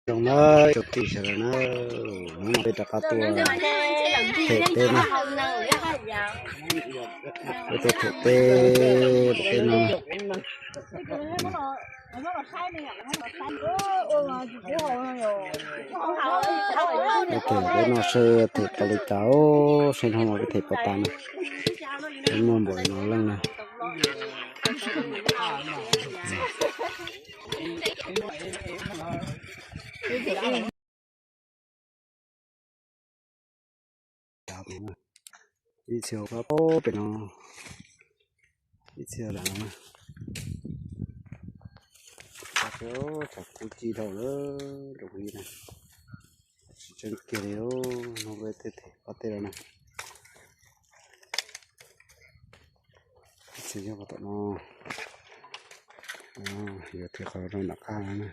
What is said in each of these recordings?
Zoo na, ib tsoom tij sawv daws na, hnub no peb rov qab tuaj them teb na. Peb tuaj them teb, teb no. Peb them teb no saib them tau li cas, saib hnub no peb them puas tas na. Peb muaj npaum no leej na. Ib txhia pem no, ib txhia lam no na. Tshav kub ci dhau lawm, tsis tseeb kiag li, hnub peb them pob teb no na. Ib txhia nyob tom no, yuav them qhov rau nram qab no na.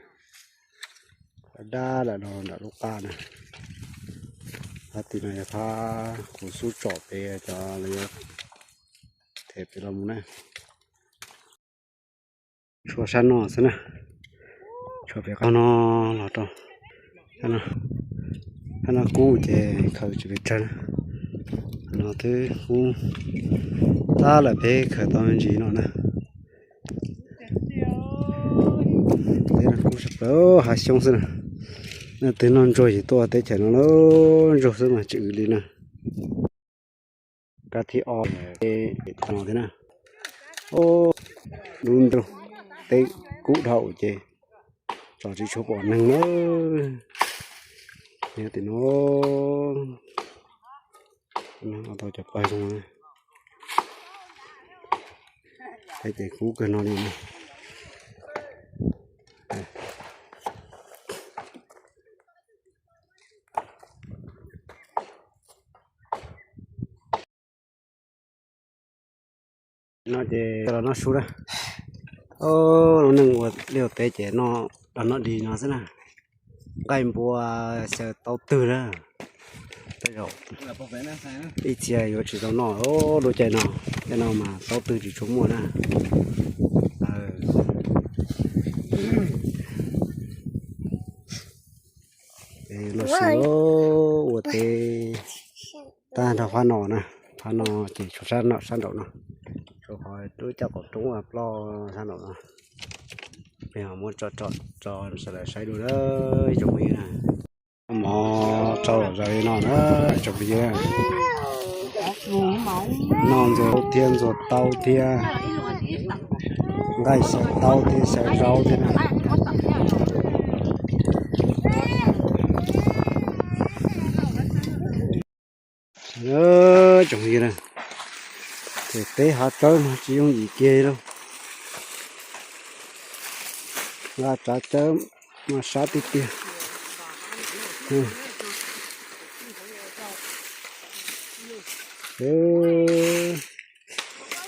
Dab dab lawm no nram lub qab na. Phab tim no yog phab kuv xub tsom pem cov lawv yuav them pem los mus na. Tshuav sab no xwb na, tshuav pem qab no los rau. Sab no kub ces khaws tsis pes tsawg na. No twb kub tab lawm peb khaws tau me ntsis no na. Teb no kub sab plaws hav xyoob xwb na. Nej twg noj ntsuag ces tuaj teb chaws no lauj, ntsuag xwb mas tsis ua li na. Kab thib ob, no thiab na. Lub nroog teb kub dhau ces tso tsis tshua pom neeg na. Yog tim no, tau cov pawg zoo na. Teb ces kub kawg no li na. No ces los noj su na. Lub neej ua liaj ua teb ces los noj di no xwb na. Nqaij npua xyaw taub twg na. Tej zaum ib txhia yuav tsis tau noj lub caij no, caij no mas taub twg tsis tshua muaj na. Los su ua teb tag nrho phab no na, phab no ces tshuav sab no sab nraum no, tshuav qhov lub caj qaum roob ploj sab nraum no. Peb ho muab tso tso tso sawv daws saib dua na ib tsoom phooj ywg na. Mov tsau lom zem li no na ib tsoom phooj ywg. Noj ntxuag taub thiab ntxuag taub thiab, nqaij xyaw taub thiab xyaw zaub thiab na. Tsoom phooj ywg na, ces teb hav tsawb no tsis yooj yim kiag li lauj. Nqa tsav cawb mas sab tiag tiag.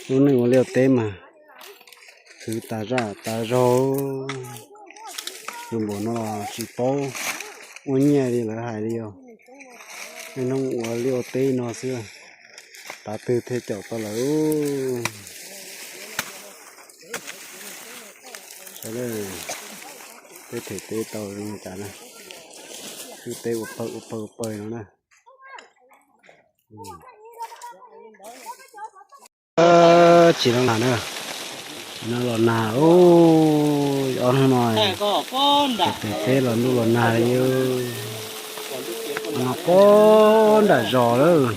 Lub neej ua liaj ua teb mas khwv tas zaj tas zog. Tus npaum no los tsis paub muaj nyiaj li lawv hais li os. Niaj hnub ua liaj ua teb no xwb, tav twg thiaj caum tau lawm. Saib, peb them teb tau zoo li cas na. Lub teb ua pawg ua pawg ua pawg no na. Tsis los nag na, no los nag, ob hnub no, pem teb los ntuj los nag li. No pob nram zos lawm,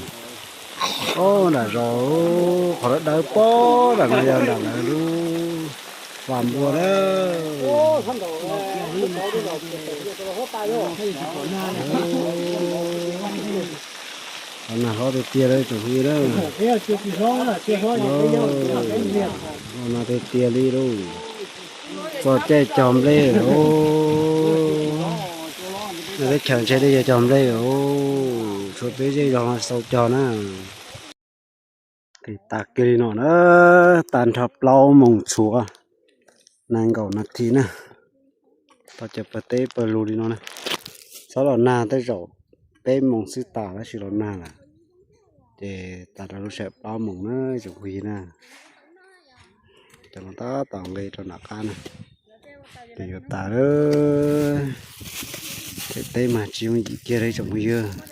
pob nram zos, qhov dawb dawb pob nram no yog nram lawv lub pas npua lawm. Los nag hlob tiag tiag lawm tsoom phooj ywg na. Los nag tiag tiag li lauj. Txog caij cog nplej lawm. Teb chaws ntshe twb yuav cog nplej lawm. Tshuav peb zej zog xaus cog na. Tes tas kiag li no na, tag nrho plaub moos tshuav nees nkaum nas this na. Tau cov pawg teb pawg lug li no na. Txhob los nag, tej zaum peb moos xwb tas tab sis los nag lawm. Ces tas rau lub sij hawm plaub moos na tsoom phooj ywg na. Cov no tab tom nqe rau nram qab na. Ces yuav tas lawm. Daim teb mas tsis yooj yim kiag li tsoom phooj ywg.